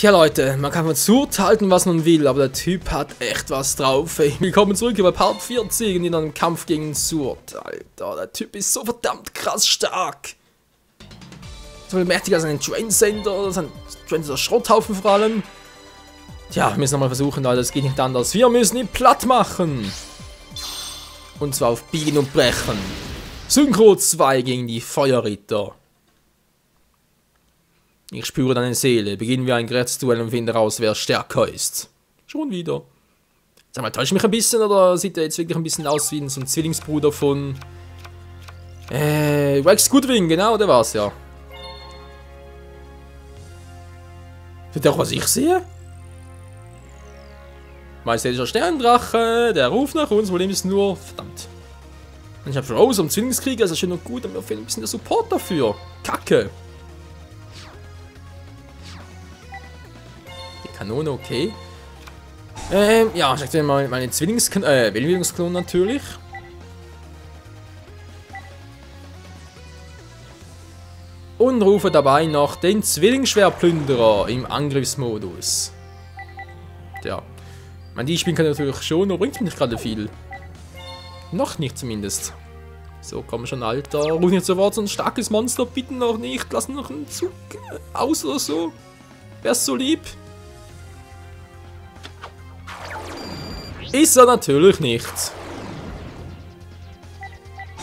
Tja Leute, man kann von Sword halten, was man will, aber der Typ hat echt was drauf. Ey. Willkommen zurück bei Part 40 in einem Kampf gegen Sword. Alter, der Typ ist so verdammt krass stark. So viel mächtiger als ein Trainsender, sein Trainsender Schrotthaufen vor allem. Tja, wir müssen nochmal versuchen, Leute, das geht nicht anders. Wir müssen ihn platt machen. Und zwar auf Biegen und Brechen. Synchro 2 gegen die Feuerritter. Ich spüre deine Seele. Beginnen wir ein Gerichtsduell und finden raus, wer stärker ist. Schon wieder. Sag mal, täuscht mich ein bisschen oder sieht er jetzt wirklich ein bisschen aus wie so ein Zwillingsbruder von... Rex Goodwin, genau, der war's ja. Seht ihr auch, was ich sehe? Majestätischer Sterndrache, der ruft nach uns, Problem ist nur... Verdammt. Ich hab Rose am Zwillingskrieger, ist ja schön und gut, aber mir fehlt ein bisschen der Support dafür. Kacke. Kanone, okay. Ja, ich aktiviere mal meine Wellenbildungsklon natürlich. Und rufe dabei noch den Zwillingsschwertplünderer im Angriffsmodus. Tja. Die spielen kann natürlich schon, aber bringt mir nicht gerade viel. Noch nicht zumindest. So, komm schon, Alter. Ruf nicht sofort so ein starkes Monster, bitte noch nicht. Lass noch einen Zug aus oder so. Wär's so lieb. Ist er natürlich nicht.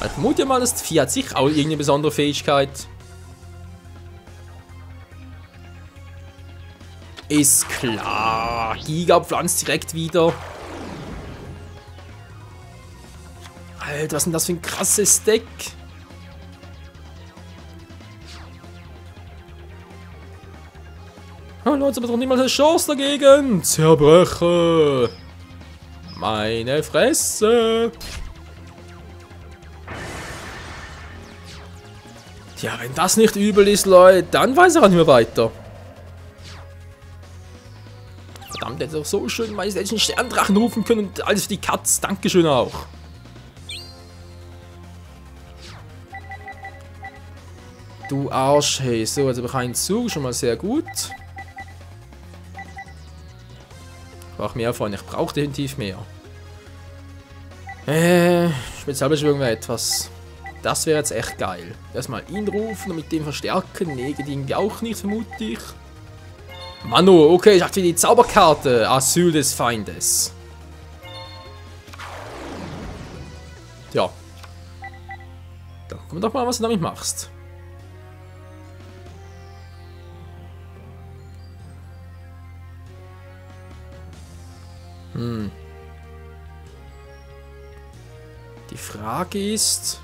Ich vermute mal, das Vieh hat sich auch irgendeine besondere Fähigkeit. Ist klar. Giga pflanzt direkt wieder. Alter, was ist denn das für ein krasses Deck? Oh Leute, aber doch niemals eine Chance dagegen. Zerbreche. Meine Fresse! Tja, wenn das nicht übel ist, Leute, dann weiß er auch nicht mehr weiter. Verdammt, der hätte doch so schön majestätischen Sterndrachen rufen können und alles für die Katz. Dankeschön auch. Du Arsch, hey. So, jetzt habe ich einen Zug, schon mal sehr gut. Ich brauche mehr von, ich brauche definitiv mehr. Spezialbeschwörung wäre etwas. Das wäre jetzt echt geil. Erstmal ihn rufen und mit dem verstärken. Nee, geht irgendwie auch nicht, vermute ich. Manu, okay, ich aktiviere die Zauberkarte. Asyl des Feindes. Ja. Da gucken wir doch mal, was du damit machst. Die Frage ist,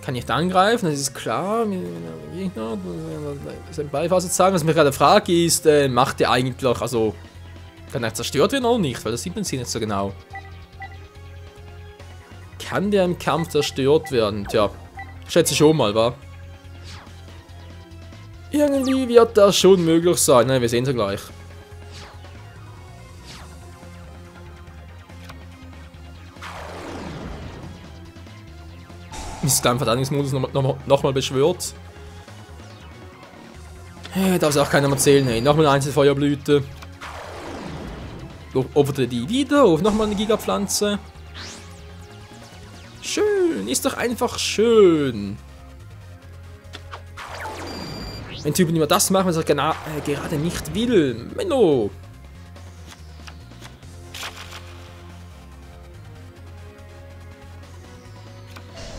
kann ich da angreifen? Das ist klar. Sein Beifahrer sagen. Was mich gerade frage ist, macht der eigentlich, also kann er zerstört werden oder nicht? Weil das sieht man sich nicht so genau. Kann der im Kampf zerstört werden? Tja, schätze ich schon mal, wa? Irgendwie wird das schon möglich sein. Ne, wir sehen es ja gleich. Ist dein Verteidigungsmodus noch mal beschwört. Darf es auch keiner erzählen, hey. Nochmal eine Einzelfeuerblüte. Opferte die wieder. Nochmal eine Gigapflanze. Schön. Ist doch einfach schön. Ein Typ, der das macht, was er gerade nicht will. Menno.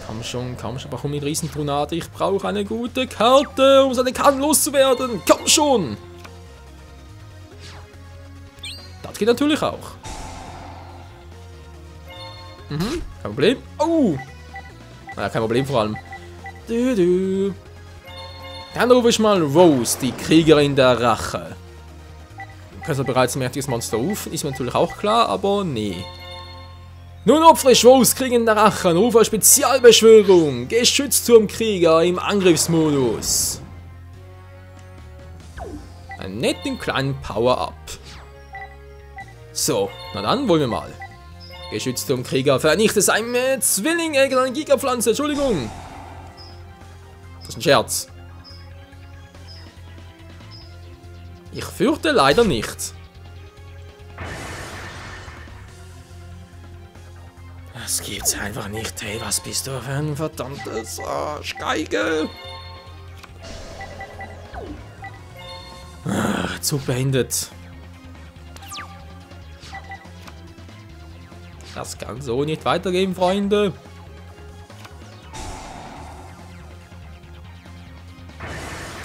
Komm schon, warum mit Riesentornade? Ich brauche eine gute Karte, um seine Karten loszuwerden. Komm schon! Das geht natürlich auch. Kein Problem. Oh! Naja, kein Problem vor allem. Dann rufe ich mal Rose, die Kriegerin der Rache. Du kannst ja bereits ein mächtiges Monster rufen, ist mir natürlich auch klar, aber nee. Nun opfere ich Rose, Kriegerin der Rache, und rufe Spezialbeschwörung, Geschützturmkrieger im Angriffsmodus. Einen netten kleinen Power-Up. So, na dann wollen wir mal. Geschützturmkrieger vernichtet seinen Zwilling, eine Gigapflanze, Entschuldigung. Das ist ein Scherz. Ich fürchte leider nicht. Das gibt's einfach nicht. Hey, was bist du für ein verdammtes Arschgeige? Zug beendet. Das kann so nicht weitergehen, Freunde.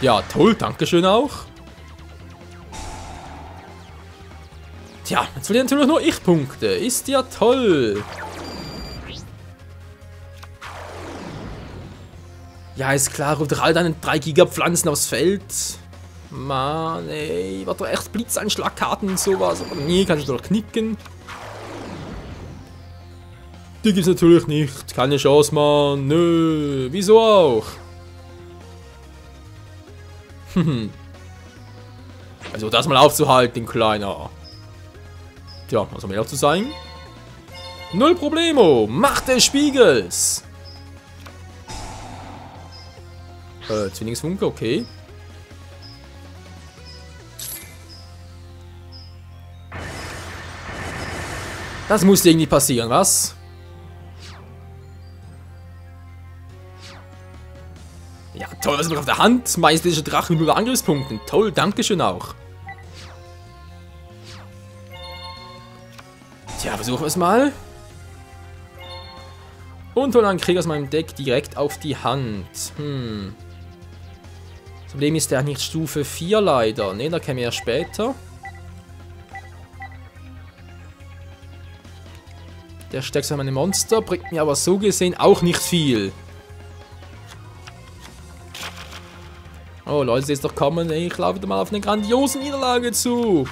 Ja, toll, dankeschön auch. Tja, jetzt verlieren natürlich nur ich Punkte. Ist ja toll. Ja, ist klar, ruf doch all deine 3 Gigapflanzen aufs Feld. Mann, ey, war doch echt Blitzeinschlagkarten und sowas. Aber nee, kann ich doch knicken. Die gibt's natürlich nicht. Keine Chance, Mann. Nö, wieso auch? Also das mal aufzuhalten, Kleiner. Tja, was soll mehr zu sein? Null Problemo. Macht des Spiegels. Zwillingsfunke, okay. Das musste irgendwie passieren, was? Ja, toll, was ist noch auf der Hand? Majestätischer Drache mit 0 Angriffspunkten. Toll, dankeschön auch. Tja, versuchen wir es mal. Und holen einen Krieg aus meinem Deck direkt auf die Hand. Das Problem ist, der nicht Stufe 4 leider. Ne, da käme er später. Der stärkste meine Monster, bringt mir aber so gesehen auch nicht viel. Oh Leute, seht es doch kommen, ey. Ich laufe wieder mal auf eine grandiose Niederlage zu.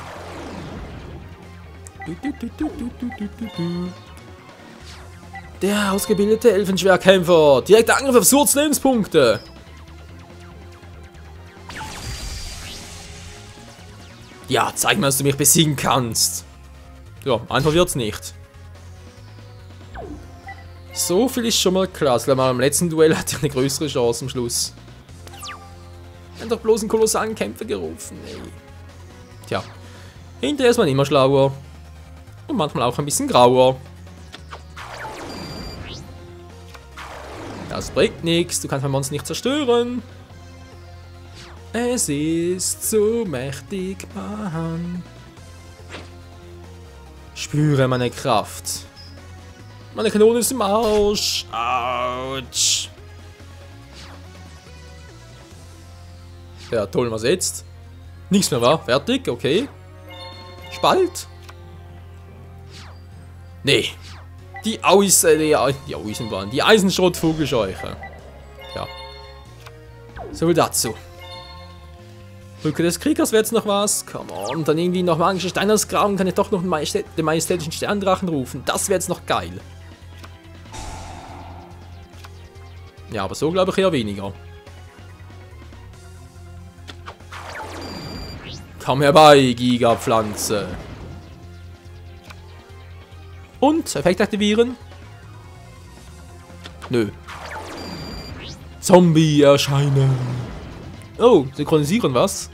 Der ausgebildete Elfenschwerkämpfer. Direkter Angriff auf Surts Lebenspunkte. Ja, zeig mir, dass du mich besiegen kannst. Ja, einfach wird's nicht. So viel ist schon mal klar. Ich glaube, im letzten Duell hatte ich eine größere Chance am Schluss. Ich habe doch bloß einen kolossalen Kämpfer gerufen, ey. Tja, hinterher ist man immer schlauer. Und manchmal auch ein bisschen grauer. Das bringt nichts, du kannst mein Monster nicht zerstören. Es ist so mächtig, Mann. Spüre meine Kraft. Meine Kanone ist im Arsch. Autsch. Ja, toll, was jetzt? Nichts mehr, war? Fertig, okay. Spalt? Nee. Die Eisenschrottvogelscheuche. Ja. So viel dazu. Rücke des Kriegers wäre jetzt noch was. Come on. Dann irgendwie noch magische Steine ausgraben. Kann ich doch noch den majestätischen Sterndrachen rufen. Das wäre jetzt noch geil. Ja, aber so glaube ich eher weniger. Komm herbei, Gigapflanze. Und Effekt aktivieren? Nö. Zombie erscheinen. Oh, synchronisieren was?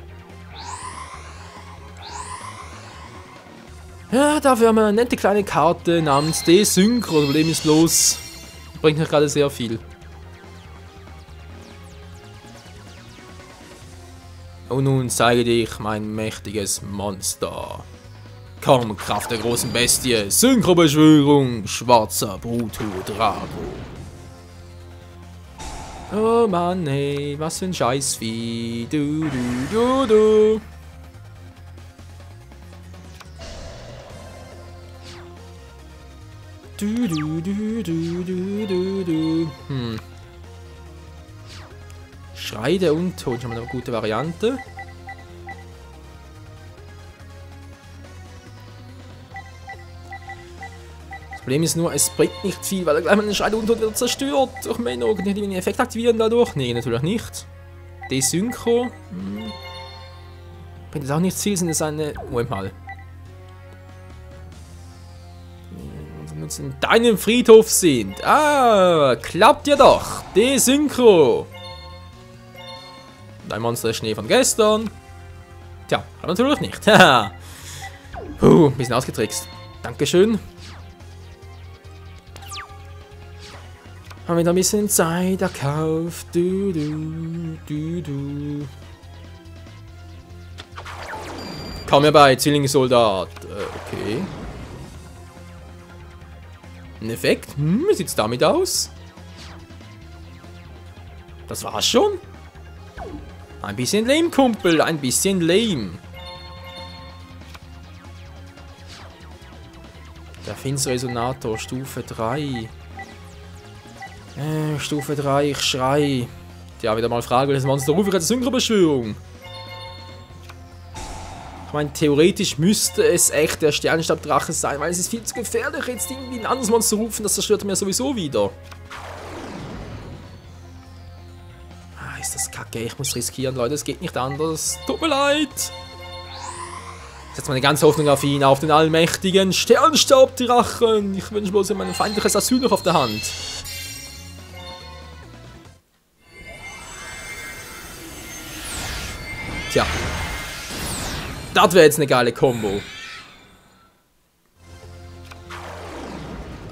Ja, dafür haben wir eine nette kleine Karte namens Desynchro. Das Problem ist bloß, bringt mir gerade sehr viel. Und nun zeige dich mein mächtiges Monster. Komm, Kraft der großen Bestie, Synchrobeschwörung, schwarzer Bruto-Drago. Oh Mann, hey, was für ein Scheißvieh. Du. Schrei der Untoten, schon mal eine gute Variante. Das Problem ist nur, es bringt nicht viel, weil er gleich mal den Schrei der Untoten wieder zerstört. Durch Menno, kann ich den Effekt aktivieren dadurch? Nee, natürlich nicht. Desynchro. Bringt das auch nicht viel, sind es eine... Moment mal. In deinem Friedhof sind. Ah, klappt ja doch. Desynchro. Dein Monster ist Schnee von gestern. Tja, aber natürlich nicht. Haha. Ein bisschen ausgetrickst. Dankeschön. Haben wir da ein bisschen Zeit erkauft. Komm herbei, Zwillingssoldat. Okay. Ein Effekt? Wie sieht's damit aus? Das war's schon? Ein bisschen lame, Kumpel. Ein bisschen lame. Der Finsterresonator, Stufe 3. Stufe 3, ich schrei. Tja, wieder mal Frage, welches Monster rufe ich als Synchrobeschwörung? Ich meine, theoretisch müsste es echt der Sternenstabdrache sein, weil es ist viel zu gefährlich, jetzt irgendwie ein anderes Monster rufen, das zerstört mir sowieso wieder. Ah, ist das kacke, ich muss riskieren, Leute, es geht nicht anders. Tut mir leid. Ich setze meine ganze Hoffnung auf ihn, auf den allmächtigen Sternenstabdrachen. Ich wünsche bloß mein feindliches Asyl noch auf der Hand. Tja. Das wäre jetzt eine geile Kombo.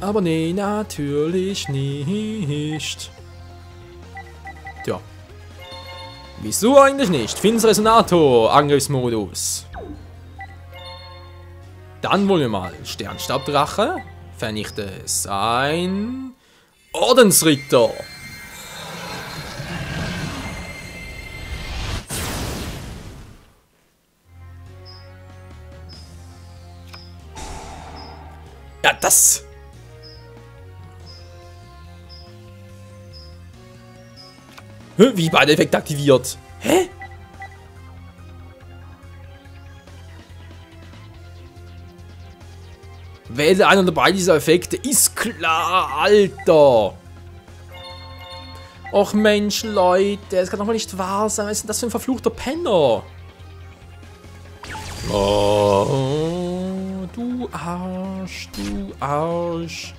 Aber nee, natürlich nicht. Tja. Wieso eigentlich nicht? Finsterresonator, Angriffsmodus. Dann wollen wir mal. Sternstabdrache. Vernichte es. Ein Ordensritter. Ja, das. Wie beide Effekte aktiviert? Hä? Wähle einer der beiden dieser Effekte. Ist klar, Alter. Och Mensch, Leute. Es kann doch mal nicht wahr sein. Was ist denn das für ein verfluchter Penner? Oh, du Arsch, du Arsch.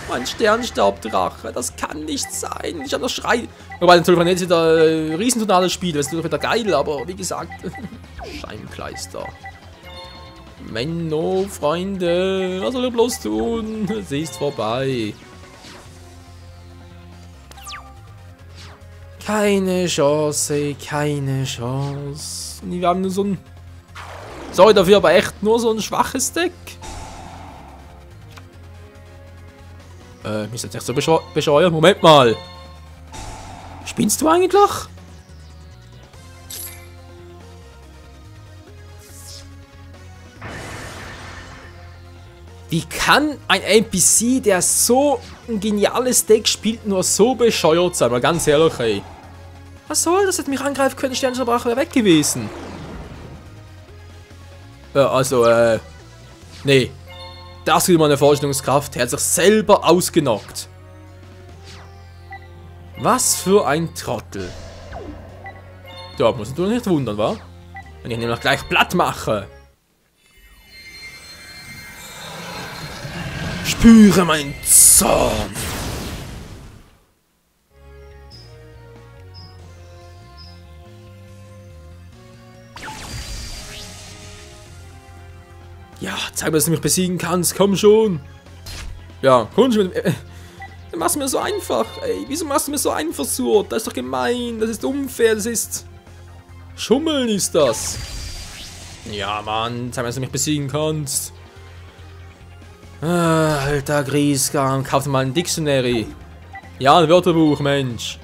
Mein Sternstaubdrache, das kann nicht sein. Ich habe noch Schrei. Wobei natürlich jetzt wieder riesentonales Spiel, das ist natürlich wieder geil, aber wie gesagt, Scheinkleister. Menno, Freunde, was soll ich bloß tun? Sie ist vorbei. Keine Chance, keine Chance. Wir haben nur so ein... Sorry dafür, aber echt nur so ein schwaches Deck. Ist jetzt echt so bescheuert. Moment mal. Spinnst du eigentlich? Wie kann ein NPC, der so ein geniales Deck spielt, nur so bescheuert sein? Mal ganz ehrlich, ey. Was soll das? Hätte mich angreifen können, Sternenstaubdrache wäre weg gewesen. Ja, also, nee. Das ist meine Vorstellungskraft. Er hat sich selber ausgenockt. Was für ein Trottel. Ja, muss ich doch nicht wundern, wa? Wenn ich ihn nämlich gleich platt mache. Spüre meinen Zorn. Ja, zeig mir, dass du mich besiegen kannst. Komm schon. Ja, komm schon. Du machst mir so einfach, ey. Wieso machst du mir so einfach, Sword? Das ist doch gemein. Das ist unfair. Das ist... Schummeln ist das. Ja, Mann. Zeig mir, dass du mich besiegen kannst. Ah, alter Griesgram. Kauf dir mal ein Dictionary. Ja, ein Wörterbuch, Mensch.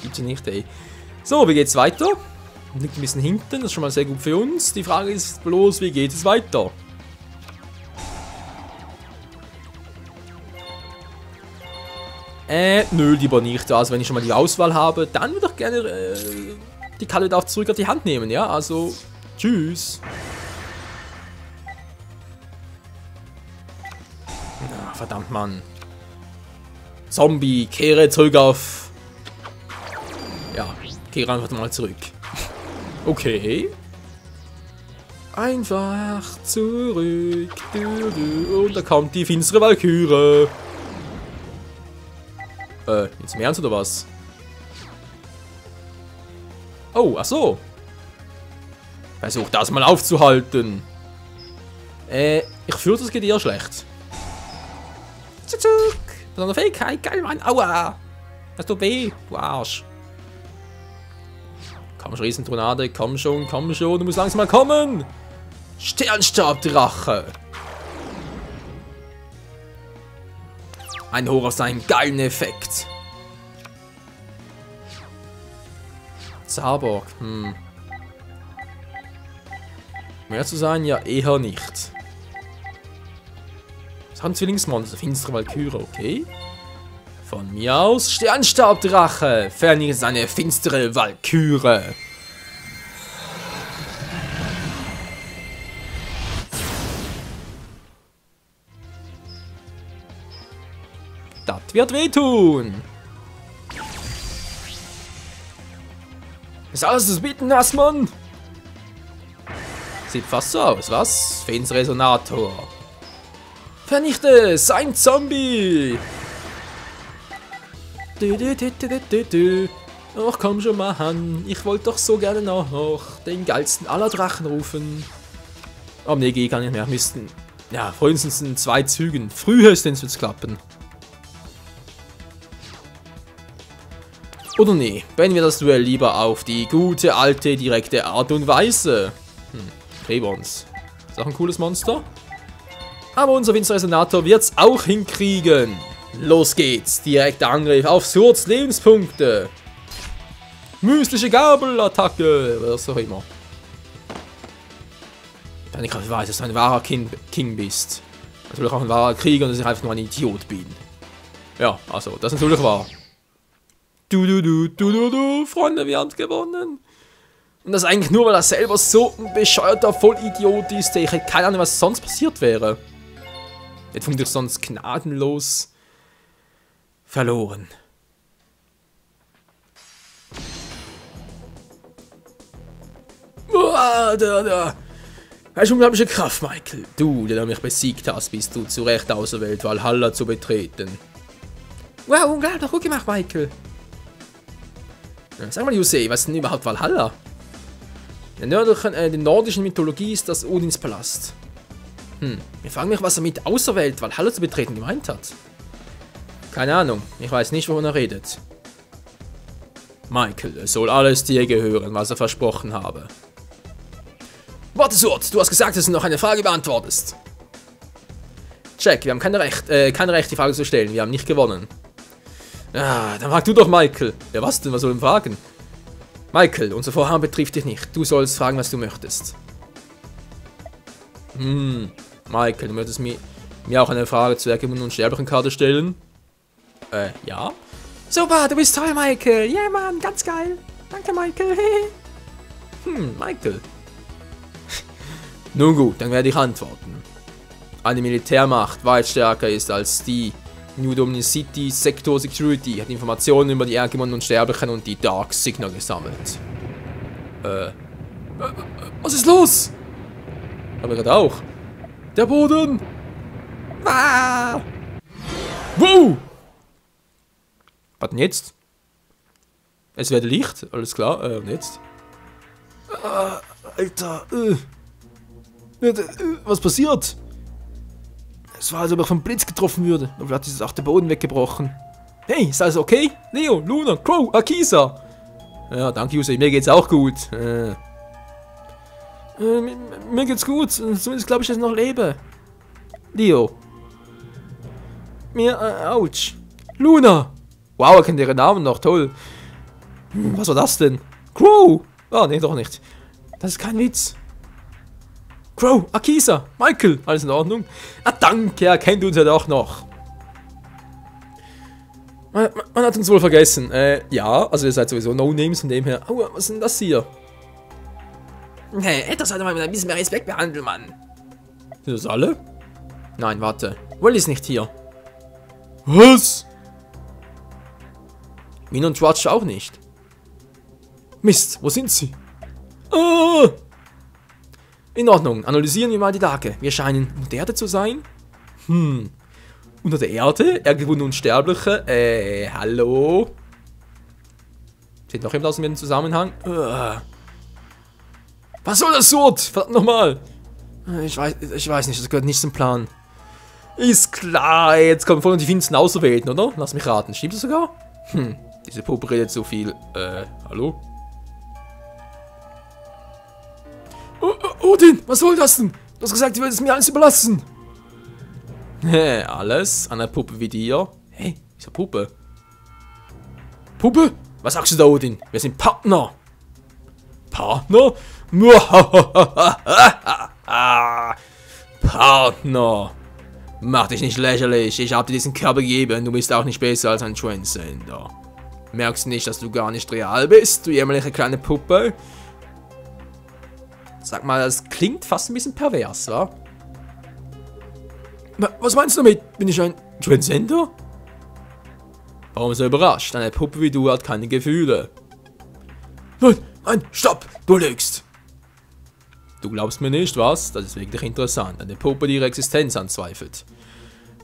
Gibt's ja nicht, ey. So, wie geht's weiter? Liegt ein bisschen hinten, das ist schon mal sehr gut für uns. Die Frage ist bloß, wie geht es weiter? Nö, lieber nicht. Also, wenn ich schon mal die Auswahl habe, dann würde ich gerne die Karte wieder zurück auf die Hand nehmen, ja? Also, tschüss. Na, verdammt, Mann. Zombie, kehre zurück auf... Ja, kehre einfach mal zurück. Okay. Einfach zurück. Und da kommt die finstere Walküre. Jetzt im Ernst oder was? Oh, ach so. Versuch das mal aufzuhalten. Ich fürchte, das geht eher schlecht. Zuzuk. Das ist eine Fähigkeit. Geil, Mann. Aua. Das tut weh. Du Arsch. Komm schon, Riesentornade. Komm schon, komm schon. Du musst langsam mal kommen. Sternstabdrache. Ein Hoch auf seinen geilen Effekt. Zaborg. Mehr zu sein? Ja, eher nicht. Das ist ein Zwillingsmonster. Finstere Walküre, okay. Von mir aus Sternstabdrache. Vernichte seine finstere Walküre. Das wird wehtun. Ist alles das Bieten hast, Mann? Sieht fast so aus, was? Fins Resonator. Vernichte sein Zombie. Ach komm schon mal an. Ich wollte doch so gerne noch den geilsten aller Drachen rufen. Aber nee, geht gar nicht mehr. Müssten. Ja, frühestens in 2 Zügen. Frühestens wird's klappen. Oder nee, beenden wir das Duell lieber auf die gute, alte, direkte Art und Weise. Rebons. Ist auch ein cooles Monster. Aber unser Winzresonator wird's auch hinkriegen. Los geht's. Direkter Angriff auf Surts Lebenspunkte. Mystische Gabelattacke. Was auch immer. Wenn ich weiß, dass du ein wahrer King bist. Natürlich auch ein wahrer Krieger und dass ich einfach nur ein Idiot bin. Ja, also, das ist natürlich wahr. Freunde, wir haben gewonnen. Und das eigentlich nur, weil er selber so ein bescheuerter Vollidiot ist. Ich hätte keine Ahnung, was sonst passiert wäre. Jetzt funkt ich sonst gnadenlos verloren. Boah, da. Hast unglaubliche Kraft, Michael. Du, der mich besiegt hast, bist du zu Recht auserwählt, Valhalla zu betreten. Wow, unglaublich gut gemacht, Michael. Sag mal, Jose, was ist denn überhaupt Valhalla? In der nordischen Mythologie ist das Odins Palast. Ich frage mich, was er mit auserwählt Valhalla zu betreten gemeint hat. Keine Ahnung, ich weiß nicht, wovon er redet. Michael, es soll alles dir gehören, was er versprochen habe. Warte, Surt, du hast gesagt, dass du noch eine Frage beantwortest. Check, wir haben kein Recht, die Frage zu stellen, wir haben nicht gewonnen. Ah, dann frag du doch, Michael. Ja, was denn? Was soll ich fragen? Michael, unser Vorhaben betrifft dich nicht. Du sollst fragen, was du möchtest. Michael, du möchtest mir auch eine Frage zur ergebundenen Unsterblichen-Karte stellen? Ja. Super, du bist toll, Michael. Yeah, Mann, ganz geil. Danke, Michael. Michael. Nun gut, dann werde ich antworten. Eine Militärmacht weit stärker ist als die New Dominant City Sector Security hat Informationen über die ergebundenen Unsterblichen und die Dark Signal gesammelt. Was ist los? Aber gerade auch. Der Boden! Ah! Wow! Was denn jetzt? Es werde Licht, alles klar. Und jetzt? Alter. Was passiert? Es war, als ob er vom Blitz getroffen würde. Aber vielleicht ist auch der Boden weggebrochen. Hey, ist alles okay? Leo, Luna, Crow, Akisa. Ja, danke, Jose. Mir geht's auch gut. Mir geht's gut. Zumindest glaube ich, dass ich noch lebe. Leo. Autsch. Luna. Wow, er kennt ihren Namen noch. Toll. Was war das denn? Crow. Ah, nee, doch nicht. Das ist kein Witz. Crow, Akisa, Michael, alles in Ordnung? Ah, danke, er kennt uns ja doch noch. Man hat uns wohl vergessen. Ja, also ihr seid sowieso No-Names von dem her. Oh, was ist denn das hier? Hey, das sollte man mit ein bisschen mehr Respekt behandeln, Mann. Sind das alle? Nein, warte. Will ist nicht hier. Was? Min und Schwarz auch nicht. Mist, wo sind sie? Ah! In Ordnung, analysieren wir mal die Lage. Wir scheinen unter der Erde zu sein. Unter der Erde? Ergebundene Unsterbliche? Hallo? Steht noch irgendwas mit dem Zusammenhang? Was soll das Sword? Verdammt nochmal. Ich weiß nicht, das gehört nicht zum Plan. Ist klar, jetzt kommen voll die finsten Auserwählten, oder? Lass mich raten, stimmt das sogar? Diese Puppe redet so viel. Hallo? Odin, was soll das denn? Du hast gesagt, du würdest mir alles überlassen. Alles? An einer Puppe wie dir? Hey, wieso Puppe? Puppe? Was sagst du da, Odin? Wir sind Partner. Partner? Partner. Mach dich nicht lächerlich. Ich habe dir diesen Körper gegeben. Du bist auch nicht besser als ein Transcender. Merkst du nicht, dass du gar nicht real bist, du jämmerliche kleine Puppe? Sag mal, das klingt fast ein bisschen pervers, wa? Was meinst du damit? Bin ich ein Transcender? Warum so überrascht? Eine Puppe wie du hat keine Gefühle. Nein, stopp! Du lügst! Du glaubst mir nicht, was? Das ist wirklich interessant. Eine Puppe, die ihre Existenz anzweifelt.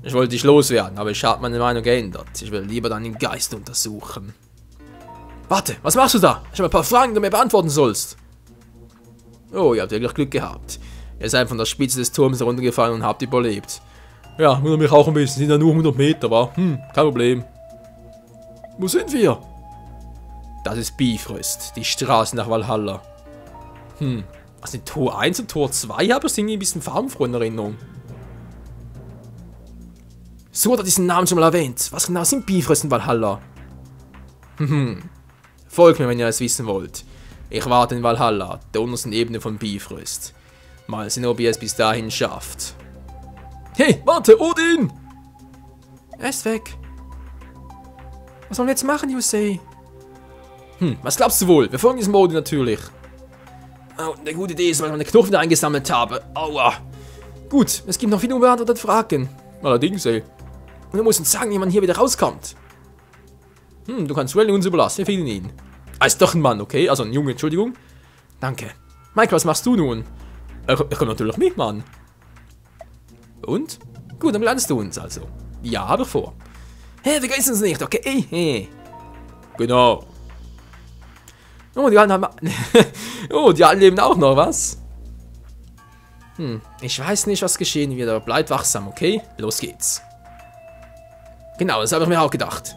Ich wollte dich loswerden, aber ich habe meine Meinung geändert. Ich will lieber deinen Geist untersuchen. Warte, was machst du da? Ich habe ein paar Fragen, die du mir beantworten sollst. Oh, ihr habt wirklich Glück gehabt. Ihr seid von der Spitze des Turms heruntergefallen und habt überlebt. Ja, wundert mich auch ein bisschen. Sind ja nur 100 Meter, wa? Kein Problem. Wo sind wir? Das ist Bifrost, die Straße nach Valhalla. Was sind Tor 1 und Tor 2? Aber es sind ein bisschen farbenfroh in Erinnerung. So hat er diesen Namen schon mal erwähnt. Was genau sind Bifrost und Valhalla? Folgt mir, wenn ihr es wissen wollt. Ich warte in Valhalla, der untersten Ebene von Bifrost. Mal sehen, ob ihr es bis dahin schafft. Hey, warte, Odin! Er ist weg. Was sollen wir jetzt machen, Yusei? Was glaubst du wohl? Wir folgen diesem Odin natürlich. Oh, eine gute Idee ist, weil ich meine Knochen wieder eingesammelt habe. Aua. Gut, es gibt noch viele unbeantwortete Fragen. Allerdings, ey. Und du musst uns sagen, wie man hier wieder rauskommt. Du kannst Rally uns überlassen, wir finden ihn. Ah, ist doch ein Mann, okay? Also ein Junge, Entschuldigung. Danke. Mike, was machst du nun? Er kommt natürlich mit, Mann. Und? Gut, dann lernst du uns also. Ja, habe ich vor. Hey, vergiss uns nicht, okay? Hey. Genau. Oh, die Alten haben... oh, die Alten leben auch noch, was? Ich weiß nicht, was geschehen wird, aber bleibt wachsam, okay? Los geht's. Genau, das habe ich mir auch gedacht.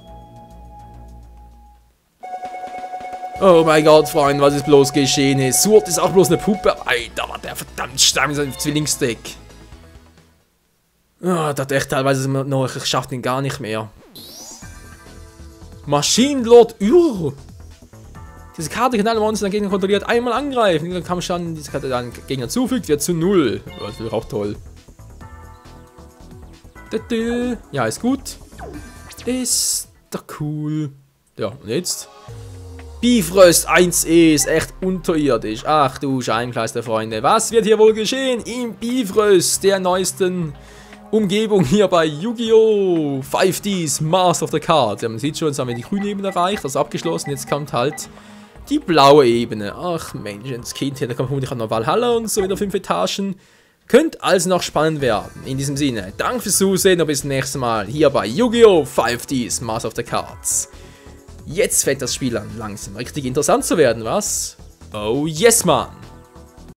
Oh mein Gott, Freunde, was ist bloß geschehen? Sword ist auch bloß eine Puppe. Alter, was der verdammt stark ist ein Zwillingsdeck. Oh, das echt teilweise noch, ich schaff den gar nicht mehr. Maschinenlord Ur. Diese Karte kann alle Monster den Gegner kontrolliert einmal angreifen. Dann kann man schon diese Karte dann Gegner zufügt, wird zu 0. Das wäre auch toll. Ja, ist gut. Ist doch cool. Ja, und jetzt? Bifrost 1E ist echt unterirdisch. Ach du Scheibenkleister, Freunde. Was wird hier wohl geschehen in Bifrost, der neuesten Umgebung hier bei Yu-Gi-Oh! 5Ds Master of the Cards. Ja, man sieht schon, jetzt haben wir die grüne Ebene erreicht, das ist abgeschlossen. Jetzt kommt halt die blaue Ebene. Ach Mensch, das Kind hier, da kommt vermutlich auch noch Valhalla und so wieder 5 Etagen. Könnte also noch spannend werden. In diesem Sinne, danke fürs Zusehen und bis zum nächsten Mal hier bei Yu-Gi-Oh! 5Ds Master of the Cards. Jetzt fängt das Spiel an, langsam richtig interessant zu werden, was? Oh yes, man!